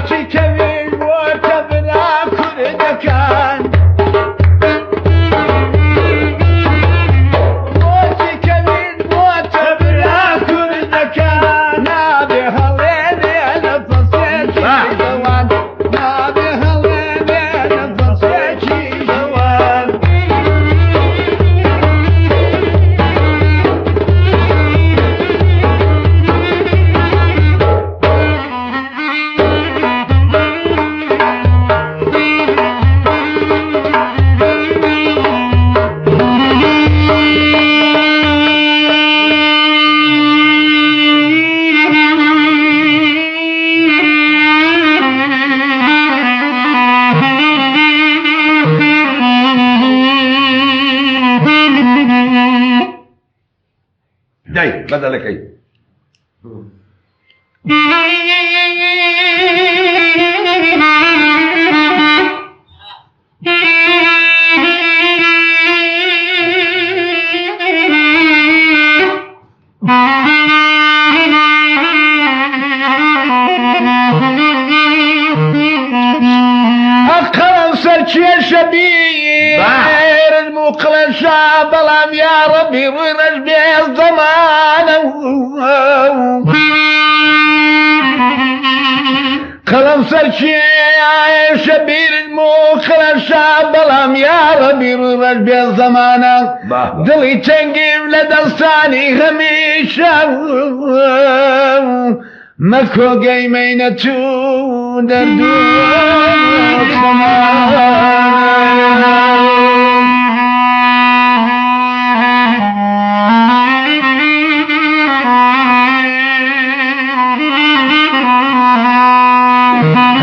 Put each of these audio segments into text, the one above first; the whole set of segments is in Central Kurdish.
بۆچی کەوین بۆتە برا کوردەکان؟ بۆچی کەوین بۆتە برا کوردەکان؟ نابێ هەڵێنێ لە فەسێکی دەوان، نابێ هەڵێنێ لە فەسێکی دەوان. دەی بەدەلەکەی. ئەقەڵم سەرکێشە بیرم و قڵەشا، بەڵام یا ڕەبی ڕووی ڕەش بێ زەمانە. قەڵەم سەرکێشە بیرم و قڵەشا، بەڵام یا ڕەبی ڕووی ڕەش بێ زەمانە. دڵی تەنگیم لە دەستانی هەمیشە، مەکۆگەی مەینەت و دەردو خەمانە.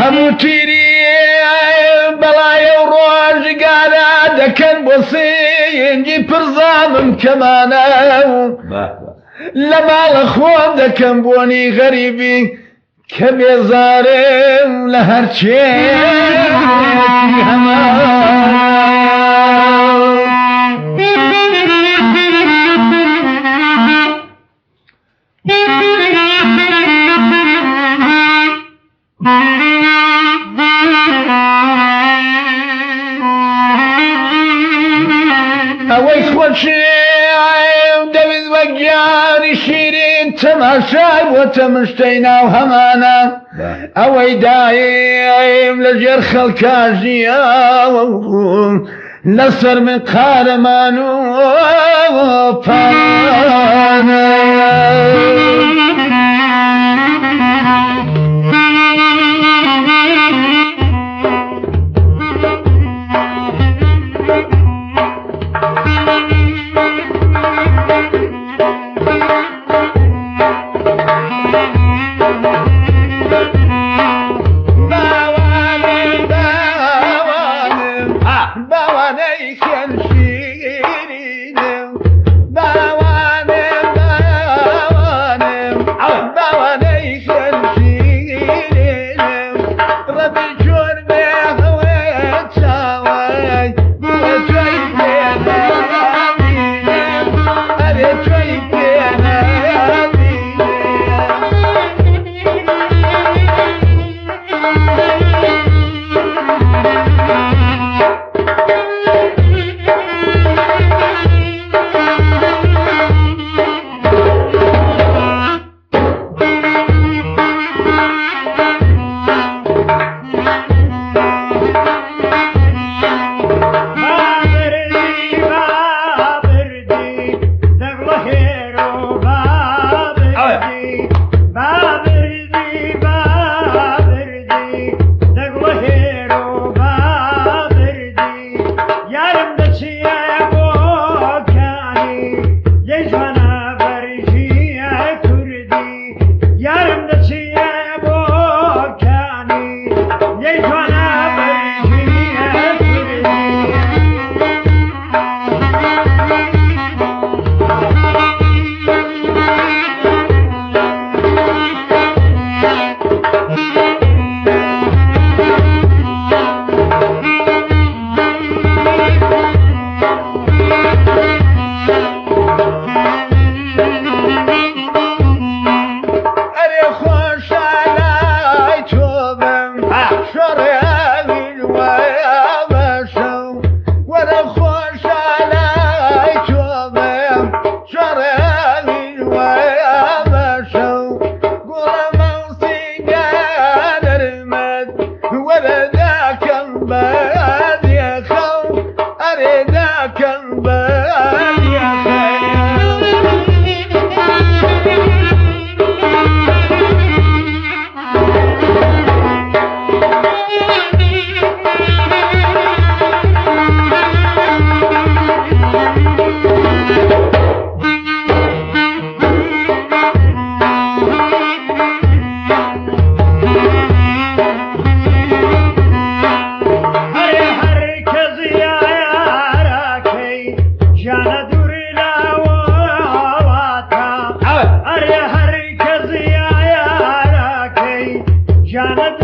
هەموو تیری بەڵایە و ڕۆژگارە دەکەن بۆ سینگی پرزامم کەمانە. لە ماڵە خۆم دەکەم بۆنی غەریبی کە بێزارم لە هەرچێ هەمان. ئەوەی خۆشی دەویست بە گیانی شیرین تەماشای بۆتە مشتەی ناو هەمانە. ئەوەی دایم لە ژێر خەڵکا ژیاوە لەسەر من قارەمان و پانە. باوانم باوانم باوانەی خوێن شیرینم، باوانم باوانم باوانەی خوێن شیرینم، ڕەبی چۆن بێ هەوێ چاوەی بووە تۆی پێنابینم، ئەرێ تۆی پێنابینم. گیانە.